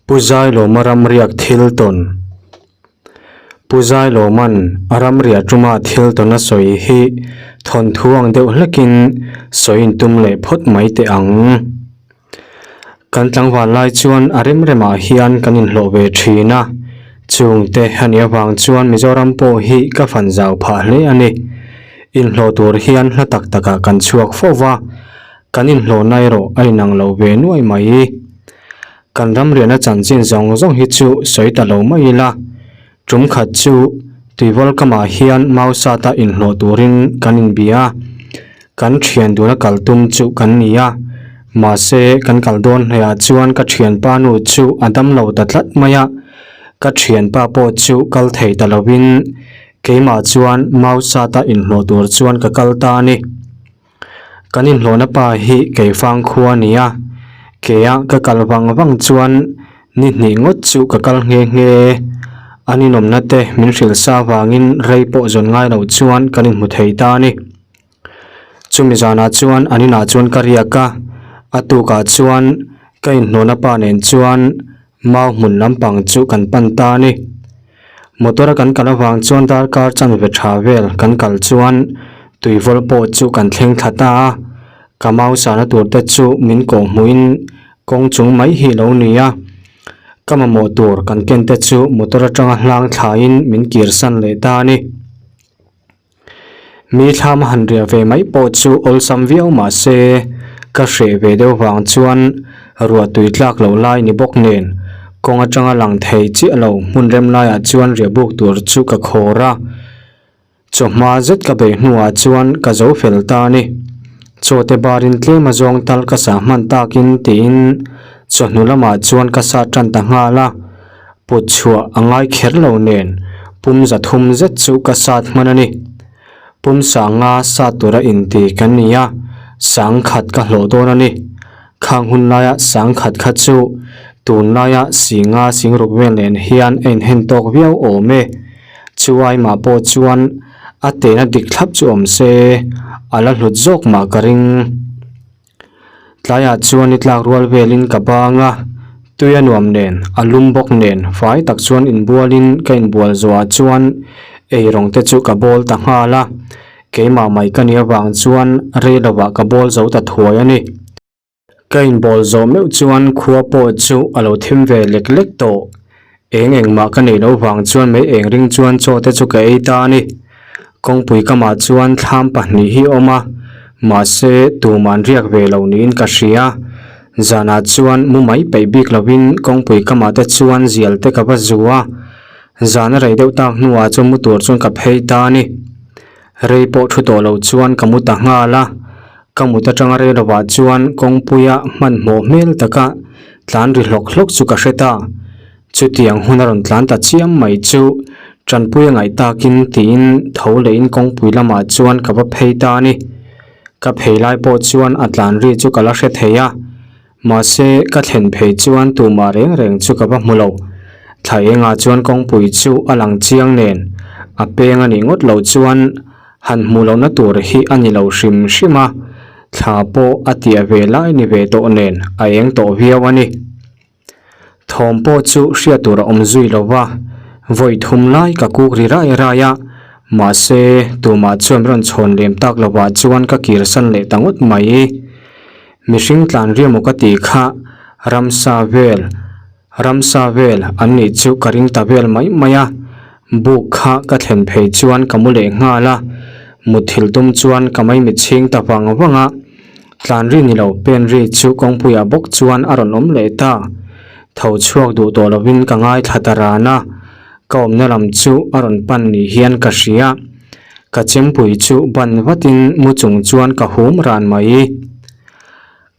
Pu Zailawma ramriak thil tawn Pu Zailawma'n a ramriah tuma thil tawn a sawi hi thawnthu ang deuh hlekin sawi intum leh phawt mai teh ang. Kan tlangval lai chuan a rem remah hian kan inhlawh ve thin a, chungte a nih avang chuan Mizoram pawh hi ka fan zau phah hle a ni. Inhlawh tur hian hla tak takah kan chhuak fo va, kan inhlawhna erawh a inang lo ve nuai mai. Kan ramriahna chanchin zawng zawng hi chu sawi ta lo mai ila, tum khat chu Tuivawl kamah hian Mausata inhlawh turin kan inbia a, kan thian duna kal tum chu kan ni a, mahse kan kal dawn hleiah chuan ka thianpa nu chu a dam lo ta tlat mai a, ka thianpa pawh chu kal thei ta lovin keimah chuan Mausata inhlawh tur chuan ka kal ta a ni. Kan inhlawhna pa hi Keifang khua a ni a, kea ka kal vang vang chuan ni hnih ngawt chu ka kal nghe nghe. An inawmna te min hrilh sa avangin rei pawh zawn ngai loh chuan kan inhmu thei ta a ni. Chumi zanah chuan an inah chuan ka riak a, a tukah chuan ka inhlawhna pa nen chuan mau hmun lampang chu kan pan ta a ni. Motor a kan kal avang chuan darkar chanve tha vel kan kal chuan tuivawl pawh chu kan thleng thla ta a, ka mau sahna tur te chu min kawh hmuhin kawng chung mai hi lo ni a, ka mamawh tur kan ken te chu motor atanga hlang thlaiin min kir san leh ta a ni. Mi thlam a han riah ve mai pawh chu awlsam viau mah se ka hreh ve deuh vang chuan ruah tui tlak loh lai ni bawk nen kawng atanga lang thei chiah lo hmun rem laiah chuan riah buk tur chu ka khawr a, chawhma zet ka beih hnuah chuan ka zo fel ta a ni. Chaw te barin tlem a zawng tal ka sah hman takin tiin chawhnu lamah chuan ka sat tan ta nghal a. Put chhuah a ngai kher lo nen pum za thum zet chu ka sat hman a ni. Pum sanga sat tura inti kan ni a, sang khat ka hlawh dawn a ni. Khang hun laia sang khat kha chu tunlaia singa singruk vel nen hian a inhen tawk viau awm e. Chuai mah pawh chuan a tehna dik thlap chu awm se, a la hlut zawk mah ka ring. Tlaiah chuan i tlak rual velin ka bang a, tui a nuam nen, a lum bawk nen fai tak chuan inbualin ka inbual zawhah chuan eirawng te chu ka bawl ta nghal a, keimah mai ka nih avang chuan rei lovah ka bawl zo ta thuai a ni. Ka inbawl zawh meuh chuan khua pawh chu a lo thim ve lek lek tawh, eng engmah ka neih loh vang chuan mei eng ring chuan chaw te chu ka ei ta a ni. Kawngpui kamah chuan thlam pahnih hi a awm a, mahse tuman riak ve lo niin ka hria. Zanah chuan mu mai peih bik lovin kawngpui kamah te chuan zial te ka va zu a, zan a rei deuh tak hnuah chuan mu tur chuan ka phei ta a ni. Rei pawh thu tawh lo chuan ka mu ta nghal a, ka mut atanga rei lovah chuan kawngpuia hmanhmawh hmel taka tlan ri hlawk hlawk chu ka hre ta. Chutiang hun a rawn tlan ta chiam mai chu tanpui a ngaih takin tiin tho lehin kawngpui lamah chuan ka va phei ta a ni. Ka phei lai pawh chuan a tlan ri chu ka la hre thei a, mahse ka thlen phei chuan tumah reng reng chu ka va hmu lo. Thla engah chuan kawngpui chu a lang chiang nen a peng a nih ngawt loh chuan han hmuh lohna tur hi a ni lo hrim hrim a, thla pawh a tia ve lai ni ve tawh nen a eng tawh viau a ni. Thawm pawh chu hriat tur a awm zui lo va, vawi thum lai ka kuk ri rai rai a, mahse tumah chuan rawn chhawn lem tak lovah chuan ka kir san leh ta ngawt mai. Mihring tlan riau maw ka tih kha ramsa vel ramsa vel an nih chu ka ring ta vel mai mai a, buk kha ka thlen phei chuan ka mu leh nghal a, mutthilh tum chuan ka maimit chhing ta vang vang a. Tlan ri ni lo pen ri chu kawngpuiah bawk chuan a rawn awm leh ta. Tho chhuak duh tawh lovin ka ngaithla ta ran a, ka awmna lam chu a rawn pan ni hian ka hria. Ka chempui chu ban vatin mu chung chuan ka hum ran mai.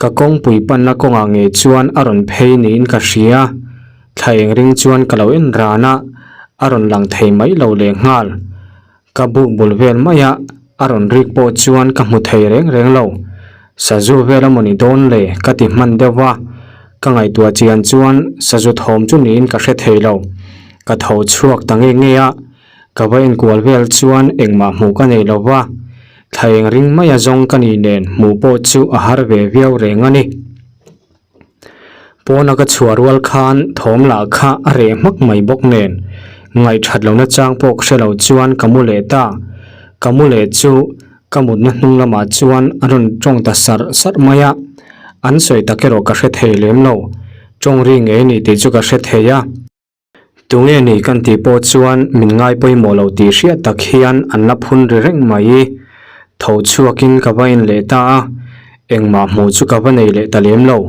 Ka kawngpui panna kawngah ngei chuan a rawn phei niin ka hria. Thla eng ring chuan ka lo en ran a, a rawn lang thei mai lo lehnghal. Ka buk bul vel mai a, a rawn rik pawh chuan ka hmu thei reng reng lo. Sazu vel a mawni dawn le ka ti hman deuh va, ka ngaihtuah chian chuan sazu thawm chu niin ka hre thei lo. Ka tho chhuak ta nge nge a, ka va enkual vel chuan engmah hmuh ka nei lo va, thla eng ring mai a zawng ka ni nen hmuh pawh chu a har ve viau reng a ni. Pawna ka chhuah rual khan thawm lah kha a reh hmak mai bawk nen ngaihthat lohna chang pawh ka hre lo chuan ka mu leh ta. Ka mu leh chu ka mutna hnung lamah chuan a rawn tawng ta sarh sarh mai a, an sawi tak erawh ka hre thei lem lo. Tawng ri ngei ni tih chu ka hre thei a. Tunge ni kan tih pawh chuan min ngai pawimawh lo tih hriat tak hian an la phun ri reng mai. Tho chhuakin ka va en leh ta a, engmah hmuh chu ka va nei leh ta lem lo.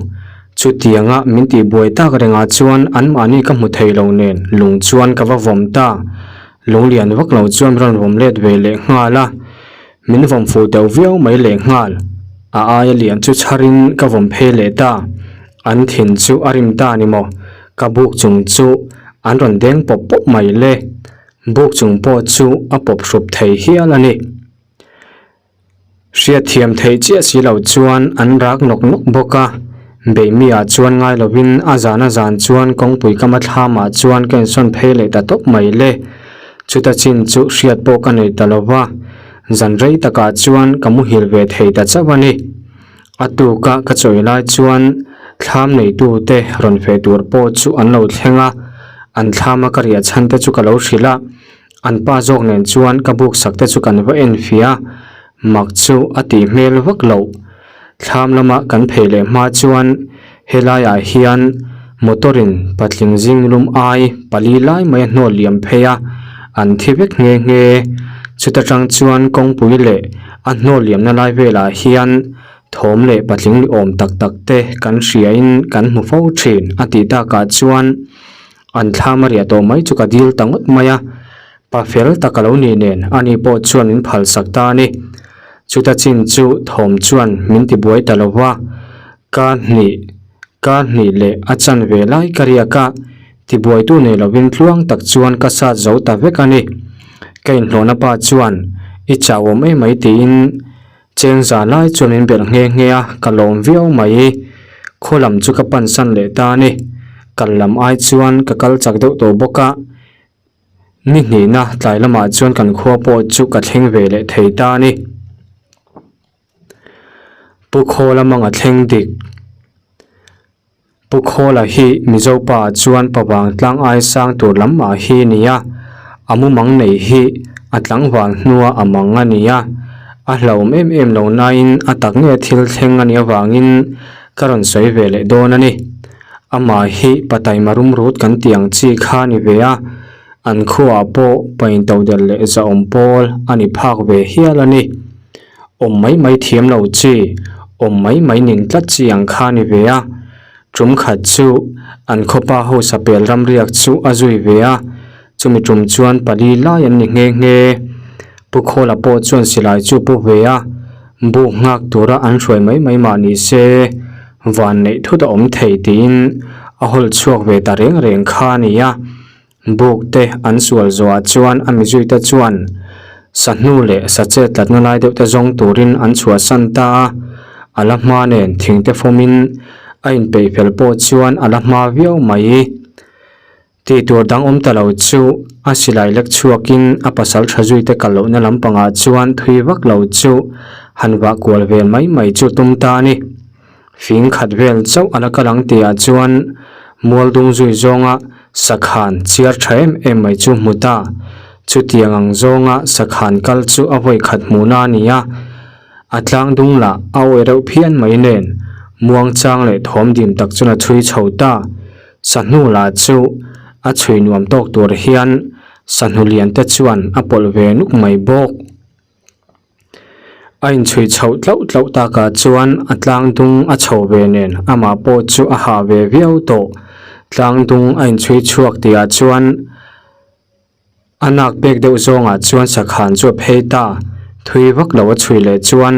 Chutianga min tih buai tak rengah chuan anmahni ka hmu thei lo nen lung chuan ka va vawm ta. Lung lian vak lo chuan rawn vawm let ve leh nghal a, min vawm fuh deuh viau mai leh nghal. A aia lian chu chharin ka vawm phei leh ta. An thin chu a rim ta ni maw? Ka buk chung chu an rawn deng pawp pawp mai le. Buk chung pawh chu a pawp hrup thei hial a ni. Hriatthiam theih chiah si lo chuan an rak nawk nawk bawk a. Beihmi-ah chuan ngai lovin a zan a zan chuan kawngpui kama thlamah chuan ka insawn phei leh ta tawp mai le. Chuta chin chu hriat pawh ka nei ta lo va, zan rei takah chuan ka muhil ve thei ta chauh a ni. A tuka ka chawi lai chuan thlam neitute rawn feh tur pawh chu an lo thleng a, an thlama ka riah chhan te chu ka lo hrilh a, an pa zawk nen chuan ka buk sak te chu kan va en fia, mak chu a tih hmel vak loh. Thlam lama kan phei leh hma chuan helaiah hian motor in patling zing lum ai pali lai mai a hnawl liam phei a, an thi vek nghe nghe. Chuta tang chuan kawngpui leh a hnawl liamna lai velah hian thawm leh patling ni awm tak tak te kan hriain kan hmu fo thin a tih takah chuan an thlam a riah tawh mai chu ka dil ta ngawt mai a, pa fel tak a lo nih nen ani pawh chuan min phalsak ta a ni. Chuta chin chu thawm chuan min tibuai ta lo va, ka hnih ka hnih leh a chan ve lai ka riak a, tibuaitu nei lovin tluang tak chuan ka sat zo ta vek a ni. Ka inhlawhna pa chuan i chau awm em mai tiin cheng za lai chuan min belh nghe nghe a, ka lawm viau mai. Khaw lam chu ka pansan leh ta a ni. Kal lam ai chuan ka kal chak deuh tawh bawk a. Ni hnihna tlai lamah chuan kan khua pawh chu ka thleng ve leh thei ta a ni. Pu Khawla manga thleng dik. Pu Khawla hi Mizo pa chuan pavang tlang ai sang tur lam mah hi a ni a, a mumang nei hi a tlangval hnua a mang a ni a, a hlauhawm em em lo nain a tak nge thil thleng a nih avangin ka rawn sawi ve leh dawn a ni. Amah hi Pataima rumrut kan tih ang chi kha a ni ve a, an khuaah pawh paintodelh leh zahawm pawl a ni phak ve hial a ni. Awm mai mai thiam lo chi, awm mai mai ning tlat chi ang kha a ni ve a. Tum khat chu an khawpa hausa pel ramriak chu a zui ve a, chumi tum chuan pali lai an ni nghe nghe. Pu Khawla pawh chuan silai chu pu ve a, buk nghak tura an hruai mai mai mah ni se, van neih thut a awm thei tiin a hawl chhuak ve ta reng reng kha a ni a. Buk te an sual zawhah chuan a mizuite chuan sahnu leh sachet tlatna lai deuh te zawng turin an chhuahsan ta a, a la hma nen thingte fawmin a inpeih fel pawh chuan a la hma viau mai. Tih tur dang awm ta lo chu a silai lek chhuakin a pasal tha zuite kal lohna lampangah chuan thui vak lo chu han vah kual vel mai mai chu tum ta a ni. Fing khat vel chauh a la kal ang tihah chuan mual dung zui zawnga sakhan chiar tha em em mai chu hmu ta. Chutiang ang zawnga sakhan kal chu a vawi khat hmuhna a ni a, a tlang dung lah a awih reuh phian mai nen muang chang leh thawm dim tak chuan a chhui chho ta. Sahnu lah chu a chhui nuam tawk tur hian sahnu lian te chuan a pawlh ve nuk mai bawk. A inchhui chhoh tlauh tlauh takah chuan a tlang dung a chho ve nen amah pawh chu a hah ve viau tawh. Tlang dung a inchhui chhuak tihah chuan a nak pek deuh zawngah chuan sakhan chu a phei ta. Thui vak lo a chhui leh chuan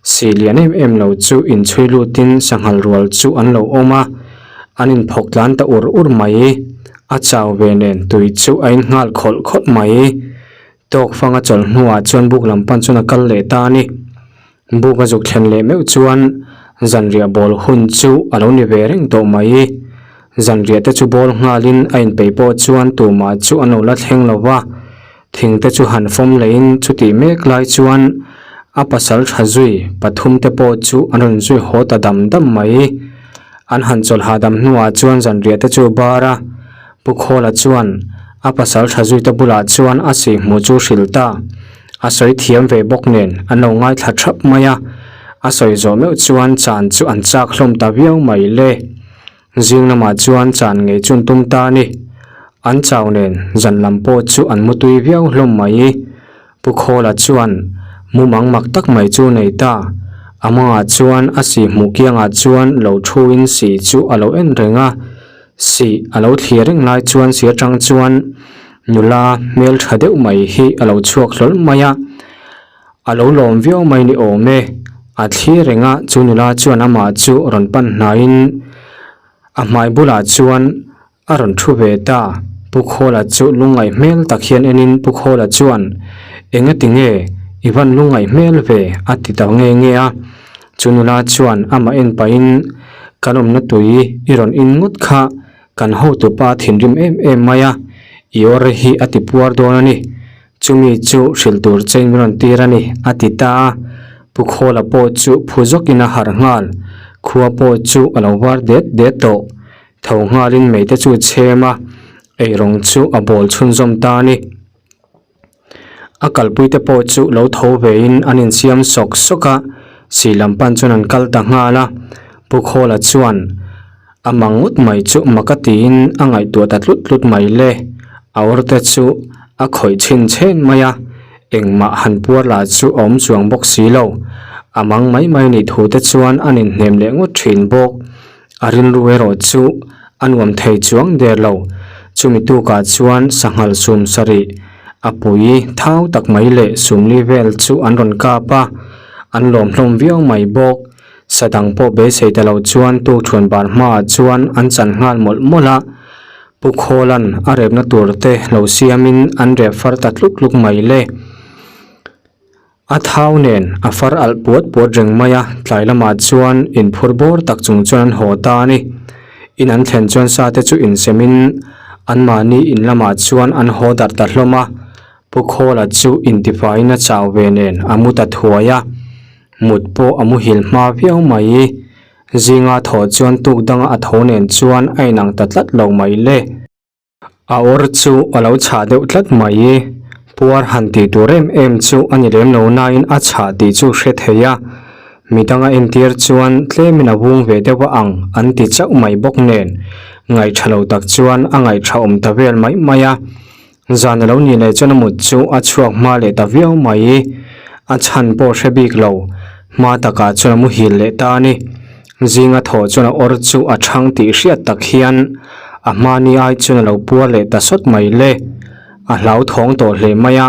si lian em em lo chu inchhui lutin sanghal rual chu an lo awm a, an inphawk tlan ta ur ur mai. A chau ve nen tui chu a innghal khawlh khawlh mai. Tawk fanga chawlh hnuah chuan buk lam pan chuan a kal leh ta a ni. Buk a zuk thlen leh meuh chuan zanriah bawl hun chu a lo ni ve reng tawh mai. Zanriah te chu bawl nghalin a inpeih pawh chuan tumah chu an lo la thleng lo va, thing te chu han fawm lehin chutih mek lai chuan a pasal tha zui pathum te pawh chu an rawn zui haw ta dam dam mai. An han chawlh hahdam hnuah chuan zanriah te chu bar a, Pu Khawla chuan a pasal tha zuite bulah chuan a sih hmuh chu hrilh ta. A sawi thiam ve bawk nen an lo ngaithla thap mai a, a sawi zawh meuh chuan chan chu an chak hlawm ta viau mai le. Zing lamah chuan chan ngei chu an tum ta a ni. An chau nen zan lam pawh chu an mutui viau hlawm mai. Pu Khawla chuan mumang mak tak mai chu nei ta. A mangah chuan a sih hmuh kiangah chuan lo thuin sih chu a lo en reng a. Sih a lo thlir reng lai chuan sih atang chuan nula hmel tha deuh mai hi a lo chhuak hlawl mai a. A lo lawm viau mai ni awm e. A thlir reng a, chu nula chuan amah chu rawn pan hnaiin a hmai bulah chuan A rawn thu ve ta. Pu Khawla chu lungngaih hmel tak hian enin Pu Khawla chuan, Engati nge i van lungngaih hmel ve? a ti ta nge nge a. Chu nula chuan amah en pahin, Kan awmna tui i rawn in ngawt kha kan hotupa thinrim em em mai a, i awr hi a ti puar dawn a ni. Chumi chu hrilh tur chein min rawn tir a ni, a ti ta a. Pu Khawla pawh chu phu zawkin a harh nghal. Khua pawh chu a lo var det det tawh. Tho nghalin mei te chu chhem a, eirawng chu a bawl chhunzawm ta a ni. A kalpui te pawh chu lo tho vein an insiam sawk sawk a, sih lam pan chuan an kal ta nghal a. Pu Khawla chuan a mang ngawt mai chu mak a tiin a ngaihtuah ta tlut tlut mai le. A awr te chu a khawih chhin chhen mai a, engmah han puar lah chu a awm chuang bawk si lo. A mang mai mai nih thu te chuan an inhnem leh ngawt thin bawk. A rilru erawh chu a nuam thei chuang der lo. Chumi tukah chuan sanghal sum sarih a pui thau tak mai leh sumli vel chu an rawn kap a, an lawm hlawm viau mai bawk. Sa dang pawh beisei ta lo chuan tukṭhuan bar hmaah chuan an chan nghal mawlh mawlh a. Pu Khawla'n a repna tur te lo siamin an rep far ta tluk tluk mai le. A thau nen a far alh puat puat reng mai a, tlai lamah chuan inphur bawr tak chung chuan an haw ta a ni. In an thlen chuan sa te chu insemin anmahni in lamah chuan an haw darh ta hlawm a, Pu Khawla chu intifaiin a chau ve nen a mu ta thuai a, mut pawh a muhil hma viau mai. Zinga thawh chuan tuk danga a tho nen chuan a inang ta tlat lo mai le. A awr chu a lo chhah deuh tlat mai. Puar han tih tur em em chu a ni lem lo nain a chhah tih chu hre thei a. Midang a entir chuan tlemin a vung ve deuh a ang an ti chauh mai bawk nen. Ngaihṭha lo tak chuan a ngaihṭha awm ta vel mai mai a. Zan a lo nih leh chuan a mut chu a chhuak hma leh ta viau mai. A chhan pawh hre bik lo. Hma takah chuan a muhil leh ta a ni. Zinga thawh chuan a awr chu a chhang tih hriat tak hian a hmani ai chuan a lo puar leh ta sawt mai le. A hlauthawng tawh hle mai a,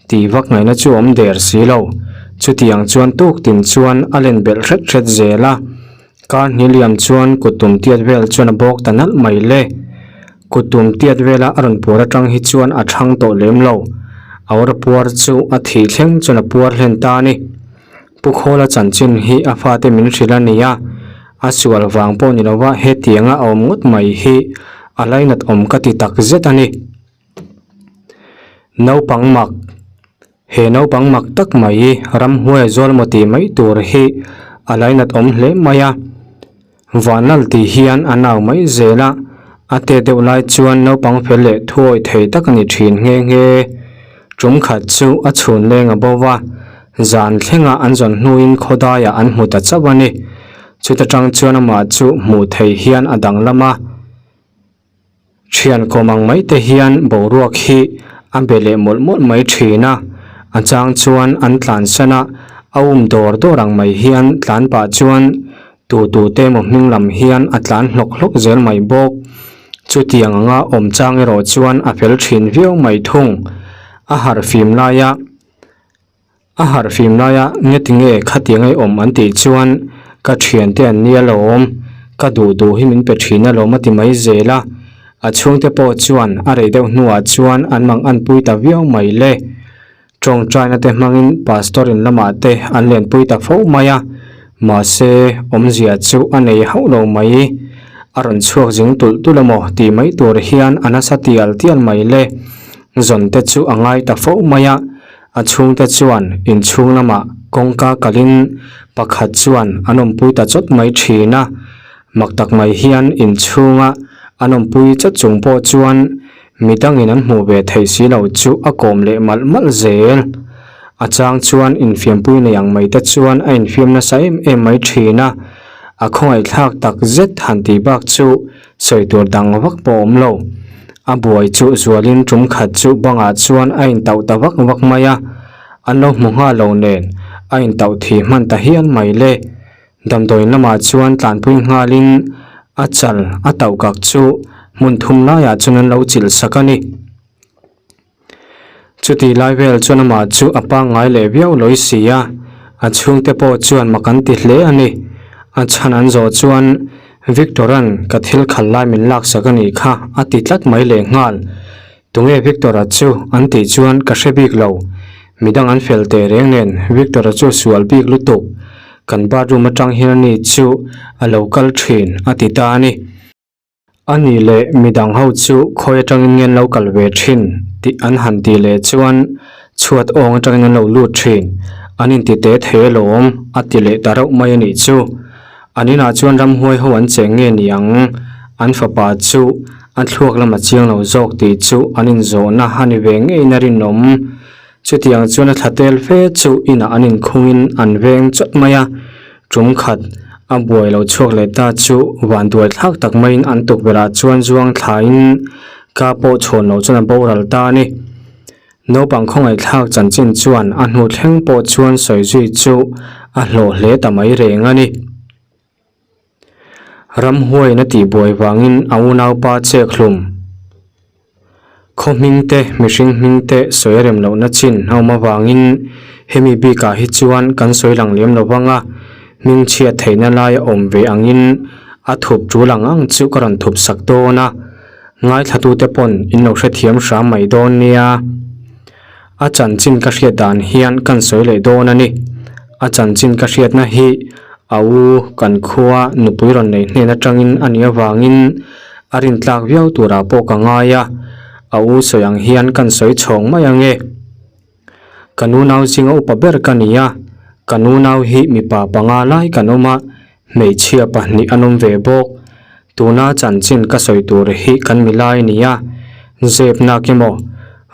tih vak ngaihna chu a awm der si lo. Chutiang chuan tuk tin chuan a len belh hret hret zel a. Kar hnih liam chuan kut tum tiat vel chuan a bawk ta nalh mai le. Kut tum tiat vela a rawn puar atang hi chuan a chhang tawh lem lo. A awr puar chu a thih thleng chuan a puar hlen ta a ni. Pu Khawla chanchin hi a fate min hrilh a ni a, a sual vang pawh ni lova hetianga a awm ngawt mai hi a lainat awm ka ti tak zet a ni. Naupang mak, He naupang mak tak mai ramhuai zawl maw tih mai tur hi a lainat awm hle mai a. Vanlal tih hian a nau mai zel a, a te deuh lai chuan naupang fel leh thuawi thei tak a ni thin nghe nghe. Tum khat chu a chhun leng a bo va, zan thlenga an zawn hnuin khawdaiah an hmu ta chauh a ni. Chuta tang chuan amah chu hmuh thei hian a danglam a. Thian kawm ang mai te hian boruak hi a be leh mawlh mawlh mai thin a, a chang chuan an tlan san a, a um dawr dawr ang mai hian tlan pah chuan tu tu te emaw hming lam hian a tlan hlawk hlawk zel mai bawk. Chutiang anga awm chang erawh chuan a fel thin viau mai thung. A harh fim lai a. A harh fim laia ngeti nge khatiang ei awm an tih chuan ka thiante an nia lo awm, ka duh duh hi min pe thin alawm a ti mai zel a. A chhungte pawh chuan a rei deuh hnuah chuan an mang an pui ta viau mai le. Tawngtaina te hmangin pastor in lamah te an lenpui ta fo mai a, mahse awmzia chu a nei hauh lo mai. A rawn chhuak zing tulh tulh emaw tih mai tur hian a nasa tial tial mai le. Zawn te chu a ngai ta fo mai a. A chhungte chuan inchhung lamah kawngka kalin pakhat chuan an awmpui ta chawt mai thin a. Mak tak mai hian inchhunga an awmpui chawt chung pawh chuan midangin an hmuh ve theih si lo chu a kawm leh malh malh zel. A chang chuan infiampui nei ang mai te chuan a infiam nasa em em mai thin a, a khawngaihthlak tak zet han tih bak chu sawi tur dang vak pawh a awm lo. A buai chu zualin tum khat chu bangah chuan a intauh ta vak vak mai a, an lo hmu nghal lo nen a intauh thi hman ta hial mai le. Damdawiin lamah chuan tlanpui nghalin a chal a tauh kak chu hmun thum laiah chuan an lo chilh sak a ni. Chuti lai vel chuan amah chu a pangngai leh viau lawi si a, a chhungte pawh chuan mak an ti hle a ni. A chhan an zawh chuan Victor-a'n ka thil khal lai min laksak a nih kha a ti tlat mai leh nghal. Tunge Victor-a chu an tih chuan ka hre bik lo. Midang an fel teh reng nen Victor-a chu a sual bik lutuk. Kan bathroom atang hian ani chu a lo kal thin a ti ta a ni. A nih leh midang ho chu khawi atangin nge an lo kal ve thin tih an han tih leh chuan chhuat awng atangin an lo lut thin. An inti te thei alawm a ti leh ta reuh mai a nih chu. An inah chuan ramhuai ho an cheng nge ni ang? An fapa chu a thluak lam a chiang lo zawk tih chu an inzawhna a ni ve ngeiin a rinawm. Chutiang chuan a thla tel fe chu inah an inkhungin an veng chawt mai a, tum khat a buai lo chhuak leh ta chu vanduai thlak tak maiin an tukverhah chuan zuang thlain ka pawh chhawn loh chuan a boral ta a ni. Naupang khawngaihthlak chanchin chuan a hnu thleng pawh chuan sawi zui chu a hlawh hle ta mai reng a ni. Ramhuaiin a tihbuai vangin a unaupa chek hlum. Khaw hming te, mihring hming te sawi a rem lohna chin a awm avangin hemi bikah hi chuan kan sawi lang lem lo vang a, hming chhiat theihna lai a awm ve angin a thup tul ang ang chu ka rawn thup sak dawn a, ngaithlatute pawn in lo hrethiam hram mai dawn nia. A chanchin ka hriat dan hian kan sawi leh dawn a ni. A chanchin ka hriatna hi a u kan khua nupui rawn nei hnen atangin a nih avangin a rintlak viau turah pawh ka ngai a, a u sawi ang hian kan sawi chhawng mai ang e. Ka nunau zinga upa ber ka ni a, ka nunau hi mipa panga lai kan awm a, hmeichhia pahnih an awm ve bawk. Tuna chanchin ka sawi tur hi kan milai a ni a, zep nak emaw,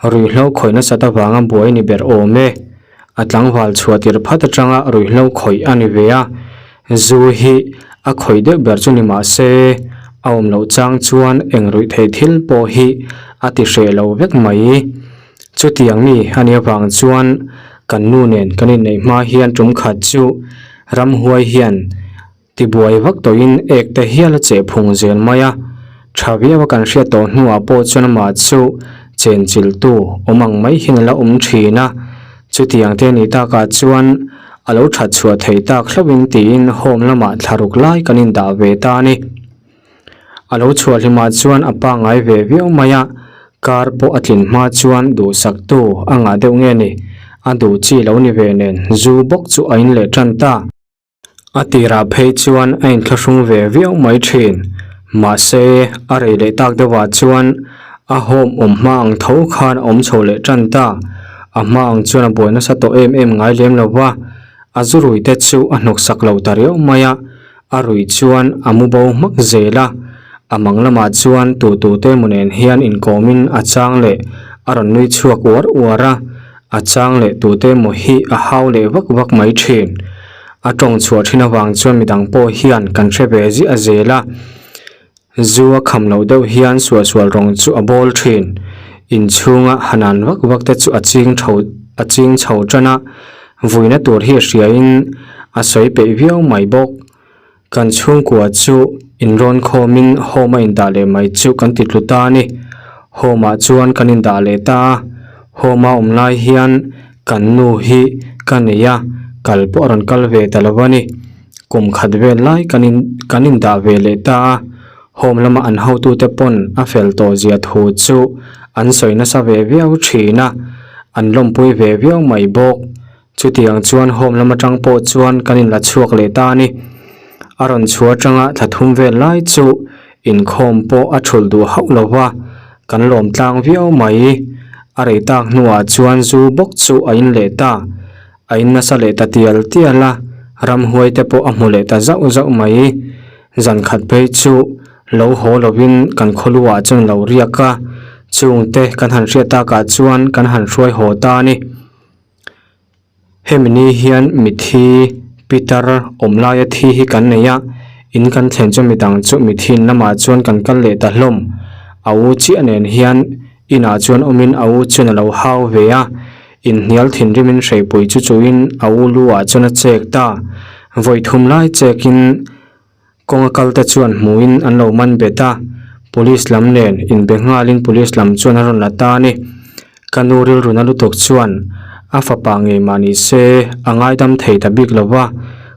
ruihhlo khawih nasat avanga buai ni ber awm e. A tlangval chhuah tir phat atanga ruihhlo khawih a ni ve a, zu hi a khawih deuh ber chu ni mah se, a awm loh chang chuan eng ruih theih thil pawh hi a ti hreh lo vek mai. Chutiang mi a nih avang chuan kan nu nen kan inneih hma hian tum khat chu ramhuai hian Tibuai vak tawhin ek te hial a cheh phung zel mai a, tha viau a kan hriat tawh hnuah pawh chuan amah chu chenchilhtu awm ang mai hian a la awm thin a, chutiang te nih takah chuan a lo that chhuah theih tak hlauhin tiin home lamah thlaruk lai kan indah ve ta a ni. A lo chhuah hlimah chuan a pangngai ve viau mai a, car pawh a tlin hma chuan duhsaktu a ngah deuh nge ni, a duh chi lo ni ve nen zu bawk chu a in leh tan ta. A tirah phei chuan a inthlahrung ve viau mai thin. Mahse, a rei leh tak deuhah chuan a home awm hma ang tho khan a awm chho leh tan ta. A hma ang chuan a buai nasa tawh em em ngai lem lo va, a zu rui te chu a hnawk sak lo ta riau mai a, a ruih chuan a mu bo hmak zel a. A mang lamah chuan tu tu te emaw nen hian inkawmin a chang leh a rawn nui chhuak uar uar a, A chang leh tute emaw hi a hau leh vak vak mai thin. A tawng chhuah thin avang chuan midang pawh hian kan hre ve ziah zel a. Zu a kham loh deuh hian suahsual rawng chu a bawl thin. Inchhunga hanan vak vak te chu a ching tho a ching chho tan a, vuina tur hi a hriain a sawi peih viau mai bawk. Kan chhungkua chu inrawn khawmin home a indah leh mai chu kan ti tlu ta a ni. Home ah chuan kan indah leh ta a, home a awm lai hian kan nu hi ka nei a, kal pawh a rawn kal ve ta lo a ni. Kum khat vel lai kan in kan indah ve leh ta a, home lama an hotute pawn a fel tawh zia thu chu an sawi nasa ve viau thin a, an lawmpui ve viau mai bawk. Chutiang chuan home lam atang pawh chuan kan inla chhuak leh ta a ni. A rawn chhuah atanga thla thum vel lai chu inkhawm pawh a thulh duh hauh lo va, kan lawm tlang viau mai. A rei tak hnuah chuan zu bawk chu a in leh ta. A in nasa leh ta tial tial a, ramhuai te pawh a hmu leh ta zauh zauh mai. Zan khat phei chu lo haw lovin kan khawluah chuan a lo riak a, chungte kan han hriat takah chuan kan han hruai haw ta a ni. Hemi ni hian mithi pitar awm laia thi hi kan nei a, in kan thlen chu midang chu mithi in lamah chuan kan kal leh ta hlawm. A u chiah nen hian inah chuan awmin a u chuan a lo hau ve a, inhnial thinrimin hreipui chu chuhin a u lu ah chuan a chek ta. Vawi thum lai chekin Kawnga kal te chuan hmuhin an lo man bet a, police lam nen inbe nghalin police lam chuan a rawn la ta a ni. Ka nu rilru na lutuk chuan a fapa ngei mah ni se a ngaidam thei ta bik lo va,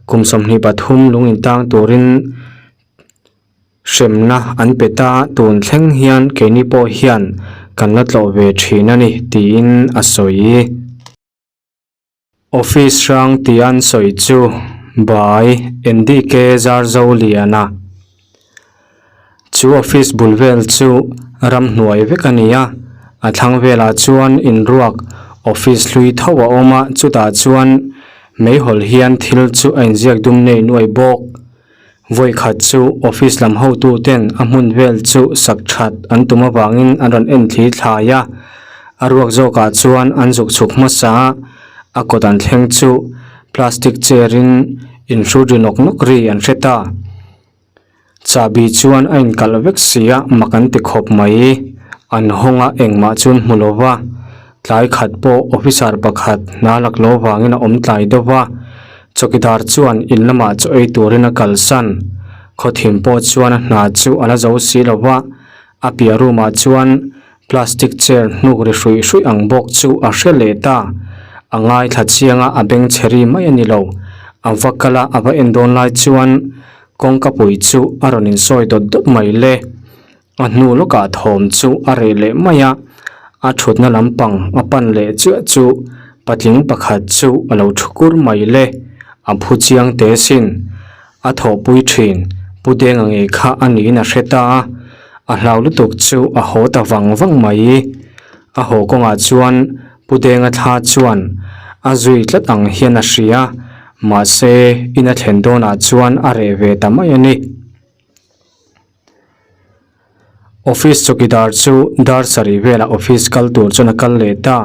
kum 23 lung intang turin hremna an pe ta, tun thleng hian keini pawh hian kan la tlawh ve thin a ni tiin a sawi. Office hrang tih an sawi chu by NDK Zarzoliana. Chu office bul vel chu ramhnuai vek a ni a, a thlang velah chuan inruak office hlui tho a awm a, chutah chuan meihawl hian thil chu a inziak dum nei nuai bawk. Vawi khat chu office lam hotu ten a hmun vel chu sak that an tum avangin an rawn en thli thlai a, a ruak zawkah chuan an zuk chhuk hmasa a, a kawt an thleng chu plastic chair in inhrut ri nawk nawk ri an hre ta. Chahbi chuan a inkalh vek si a, mak an ti khawp mai. An hawng a engmah chu an hmu lo va, tlai khat pawh officer pakhat hna lak lo vangin a awm tlai deuh va, Chawkidar chuan in lamah chaw ei turin a kalsan. Khawthim pawh chuan a hna chu a la zo si lo va, a piah room ah chuan plastic chair hnuk ri hruih hruih ang bawk chu a hre leh ta. A ngaithla chiang a, a beng chhe ri mai a ni lo. A va kal a, a va en dawn lai chuan kawngka pui chu a rawn insawi dawt dawt mai le. A hnu lawkah thawm chu a reh leh mai a, a thutna lampang a pan leh chiah chu patling pakhat chu a lo thu kur mai le, a phu chiang teh sin. A thawhpui thin, Pu Denga ngei kha a niin a hre ta a, a hlau lutuk chu a haw ta vang vang mai. A haw kawngah chuan Pu Denga thla chuan a zui tlat ang hian a hria, mahse in a thlen dawnah chuan a reh ve ta mai a ni. Office chawkidar chu dar sarih velah office kal tur chuan a kal leh ta.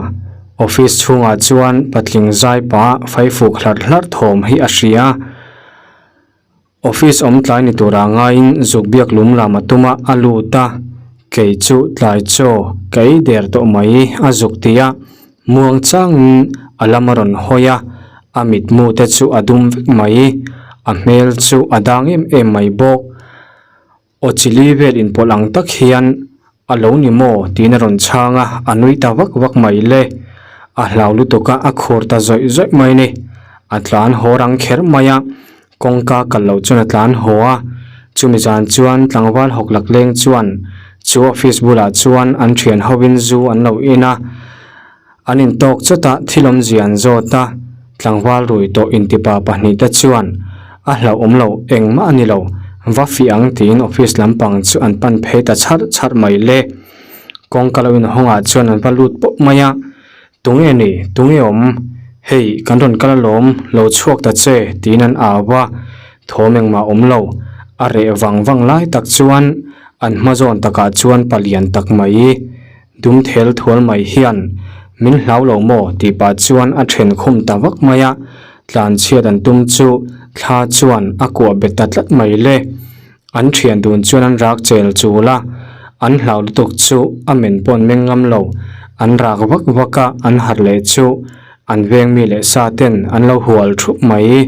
Office chhungah chuan patling zai pah faifuk hlarh hlarh thawm hi a hria. Office awm tlai ni turah ngaiin zuk biak lum lam a tum a, a lut a. Kei chu tlai chaw ka ei der tawh mai a zuk ti a, muang changin a lam a rawn hawi a, a mitmu te chu a dum vek mai. A hmel chu a dang em em mai bawk. Aw chili vel inpawlh ang tak hian a lo ni maw tiin a rawn chhang a, a nui ta vak vak mai le. A hlau lutuk a, a khur ta zawih zawih mai ni. A tlan haw rang kher mai a, kawngka kal loh chuan a tlan haw a. Chumi zan chuan tlangval hawk lak leng chuan chu office bulah chuan an thian hovin zu an lo in a. An intawk chawt a, thil awmzia an zawt a, tlangval rui tawh intipa pahnihte chuan a hlauhawm lo engmah a ni lo, va fih ang tiin office lampang chu an pan phei ta chharh chharh mai le. Kawngka lo inhawngah chuan an va lut pawp mai a, Tunge ni? Tunge awm? Hei, kan rawn kal alawm, lo chhuak ta che tiin an au a, thawm engmah awm lo. A reh vang vang lai tak chuan an hma zawn takah chuan palian tak mai. Dum thel thual mai hian, Min hlau lo maw? tih pah chuan a then khum ta vak mai a, tlan chhiat an tum chu thla chuan a kuah bet ta tlat mai le. An thian dun chuan an rak chel chul a, an hlau lutuk chu a men pawn meng ngam lo, an rak vak vak a, an harh leh chu an veng mi leh sa ten an lo hual thup mai.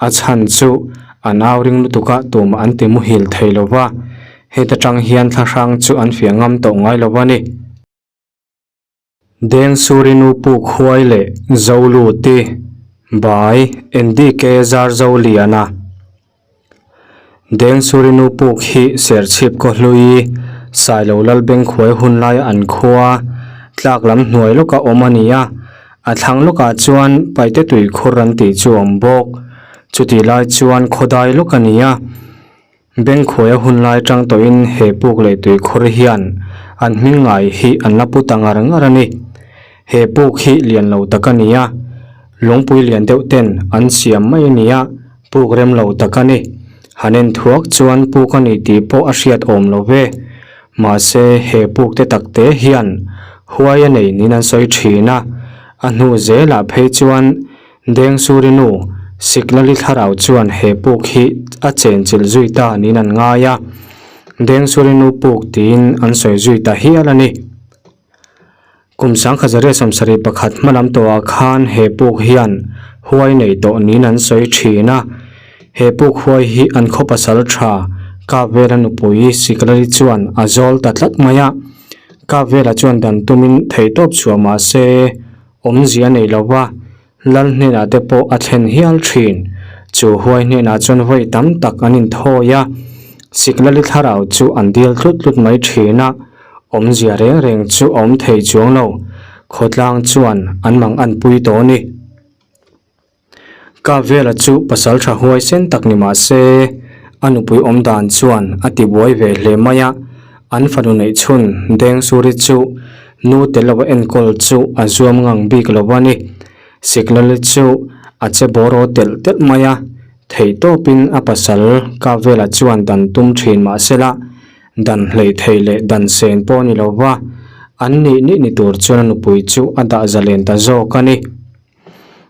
A chhan chu an au ring lutuk a tumah an ti muhil thei lo va. Heta tang hian thlahrang chu an fiah ngam tawh ngai lo a ni. Dengsurinu puk huai leh Zoluti, Bai, NDK Zarzoliana. Dengsurinu puk hi Serchhip khaw hlui, Sailo Lalbengkhuai hun laia an khua, tlak lam hnuai lawka awm a ni a, a thlang lawkah chuan Paite tuikhur an tih chu a awm bawk. Chutih lai chuan khawdai lawk a ni a. Bengkhuai a hun lai tang tawhin he puk leh tuikhur hian an hming ngai hi an la pu ta ngar ngar a ni. He puk hi lian lo tak a ni a, lungpui lian deuh ten an siam mai a ni a, puk rem lo tak a ni. Han en thuak chuan puk a ni tih pawh a hriat awm lo ve. Mahse, he puk te tak te hian huai a nei niin an sawi thin a, a hnu zelah phei chuan Dengsuri nu Siklali thlarau chuan he puk hi a chenchilh zui ta niin an ngai a, Dengsuri nu puk tiin an sawi zui ta hial a ni. Kum 1971 hmalam tawhah khan he puk hian huai nei tawh niin an sawi thin a, he puk huai hi an khaw pasal tha Kapvela nupui Siklali chuan a zawl ta tlat mai a, Kapvela chuan dan tumin theihtawp chhuah mah se awmzia nei lo va, Lal hnenah te pawh a thlen hial thin. Chu huai hnenah chuan vawi tam tak an inthawi a, Siklali thlarau chu an dil tlut tlut mai thin a, awmzia reng reng chu a awm thei chuang lo, khawtlang chuan an mang an pui tawh a ni. Kapvela chu pasal tha huai sen tak ni mah se, a nupui awm dan chuan a ti buai ve hle mai a, an fanu neih chhun Dengsuri chu Nu tel lo a enkawl chu a zuam ngang bik lo a ni. Siklali chu a che bawr aw telh telh mai a, theihtawpin a pasal Kapvela chuan dan tum thin mah sela, dan hleih thei leh dan sen pawh ni lo va, an nih nih ni tur chuan a nupui chu a dah zalen ta zawk a ni.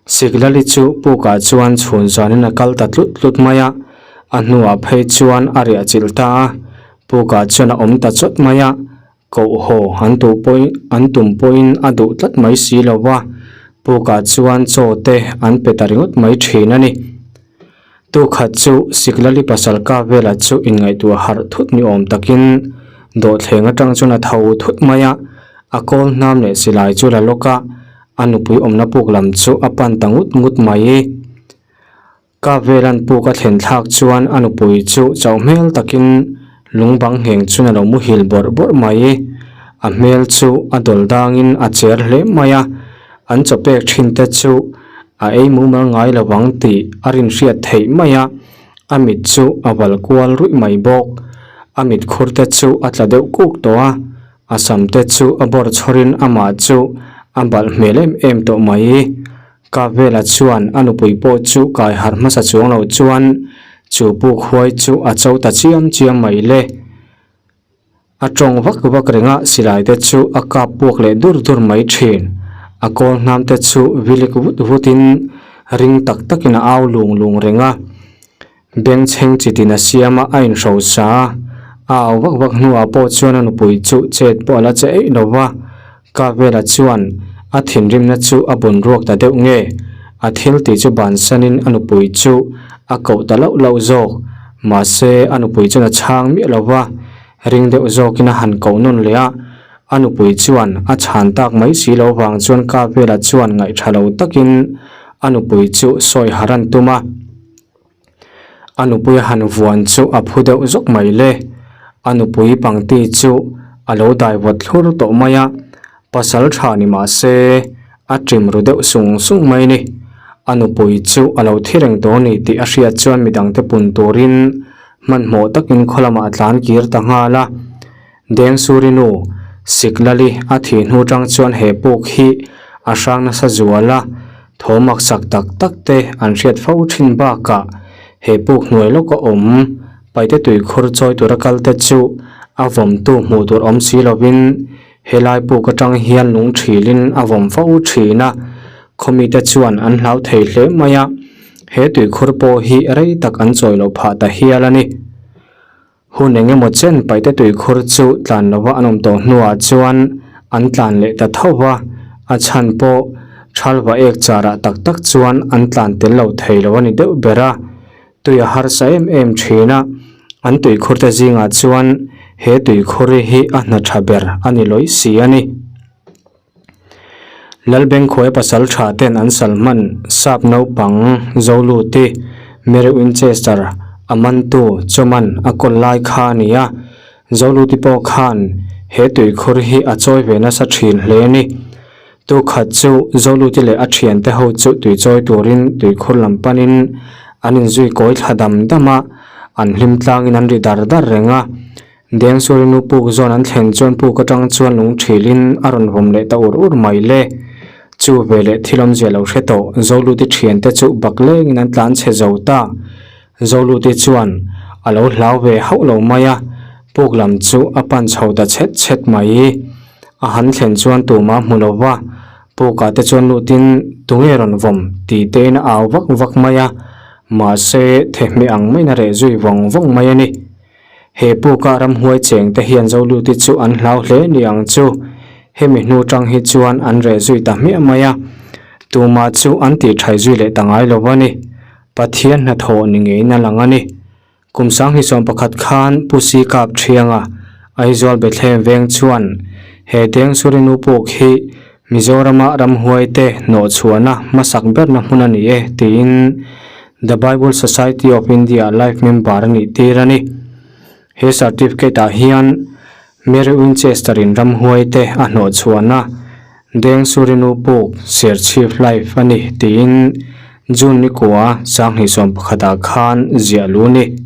Siklali chu pukah chuan chhun zanin a kal ta tlut tlut mai a, a hnuah phei chuan a riah chilh ta a, pukah chuan a awm ta chawt mai a, Koh haw an tuh pawhin an tum pawhin a duh tlat mai si lo va, pukah chuan chaw te an pe ta ringawt mai thin a ni. Tukhat chu Siklali pasal ka vela chu inngaihtuah harh thut ni awm takin dawhthleng atang chuan a tho thut mai a, a kawl hnam leh silai chu la lawk a, a nupui awmna puk lam chu a pan ta ngut ngut mai. Ka velan puk a thlen thlak chuan a nupui chu chauh hmel takin lung bang ngheng chuan a lo muhil bawrh bawrh mai. A hmel chu a dawl dangin a cher hle mai a, an chaw pek thin te chu a ei mumal ngai lo ang tih a rinhriat theih mai a, a mit chu a val kual ruih mai bawk. A mit khur te chu a tla deuh kuk tawh a, a sam te chu a bawr chhawrin amah chu a balh hmel em em tawh mai. Kapvela chuan a nupui pawh chu kai harh hmasa chuang lo chuan chu puk huai chu a cho ta chiam chiam mai le. A tawng vak vak reng a, silai te chu a kap puak leh dur dur mai thin. A kawl hnam te chu vilik vut vut in ring tak tak in a au lung lung reng a. Bengchheng chitin a siam a, a inhrosa a. A au vak vak hnuah pawh chuan a nupui chu chet pawh a la che eih lo va. Kapvela chuan a thinrimna chu a bun ruak ta deuh nge? A thil tih chu bansanin a nupui chu a koh ta lauh lauh zawk. Mahse, a nupui chuan a chhang miah lo va, ring deuh zawkin a han koh nawn leh a. A nupui chuan a chhan tak mai si lo vang chuan Kapvela chuan ngaihṭha lo takin a nupui chu sawi harh an tum a. A nupui a han vuan chu a phu deuh zawk mai le. A nupui pangti chu a lo dai vawt thlur tawh mai a, pasal tha ni mah se a ṭim ru deuh sung sung mai ni. A nupui chu a lo thi reng tawh a ni tih a hriat chuan midangte pun turin hmanhmawh takin khaw lamah a tlan kir ta nghal a. Dengsuri nu, Siklali a thih hnu tang chuan he puk hi a hrang nasa zual a, thaw maksak tak tak te an hriat fo thin bakah he puk hnuai lawka awm paite tuikhur chawi tura kal te chu a vawmtu hmuh tur awm si lovin helai puk atang hian lung thilin a vawm fo thin a, khawmite chuan an hlau thei hle mai a, he tuikhur pawh hi rei tak an chawi loh phah ta hial a ni. Hun eng emaw chen paihte tuikhur chu tlan lova an awm tawh hnuah chuan an tlan leh ta tho va, a chhan pawh thalva ek charah tak tak chuan an tlan tel lo thei lo a ni deuh ber a, tui a harsa em em thin a, an tuikhur te zingah chuan he tuikhur hi a hna tha ber a ni lawih si a ni. Lalbengkhuai pasal tha ten an sal hman sap naupang Zoluti, Mary Winchester, a mantu Chawman a kawl lai kha a ni a, Zoluti pawh khan he tuikhur hi a chawi ve nasa thin hle a ni. Tukhat chu Zoluti leh a thiante ho chu tui chawi turin tuikhur lam panin an inzui kawi thla dam dam a, an hlim tlangin an ri dar dar reng a. Dengsuri nu puk zawn an thlen chuan puk atang chuan lung thilin a rawn vawm leh ta ur ur mai le. Chu veleh thil awmzia lo hre tawh Zoluti thiante chu bak lengin an tlan chhe zo ta. Zoluti chuan A lo hlau ve hauh lo mai a, puk lam chu a pan chho ta chhet chhet mai. A han thlen chuan tumah hmu lo va, pukah te chuan lutin tunge rawn vawm tih tein a au vak vak mai a, mahse thehmeh ang maiin a reh zui vawng vawng mai a ni. He puka ramhuai cheng te hian Zoluti chu an hlau hle ni ang chu. Hemi hnu tang hi chuan an reh zui ta hmiah mai a, tumah chu an tih thai zui leh ta ngai lo a ni. Pathian hnathawh ni ngeiin a lang a ni. Kum 2011 khan Pu Si Kap Thianga, Aizawl Bethlehem veng chuan he Dengsurinu puk hi Mizorama ramhuaite hnawhchhuahna hmasak berna hmun a ni e tiin The Bible Society of India Life Member a nih tir a ni. He certificate ah hian Mary Winchester in ramhuaite a hnawhchhuahna Dengsurinu puk Serchhip Life a ni tiin June nikua 2011 ah khan ziah lu ni.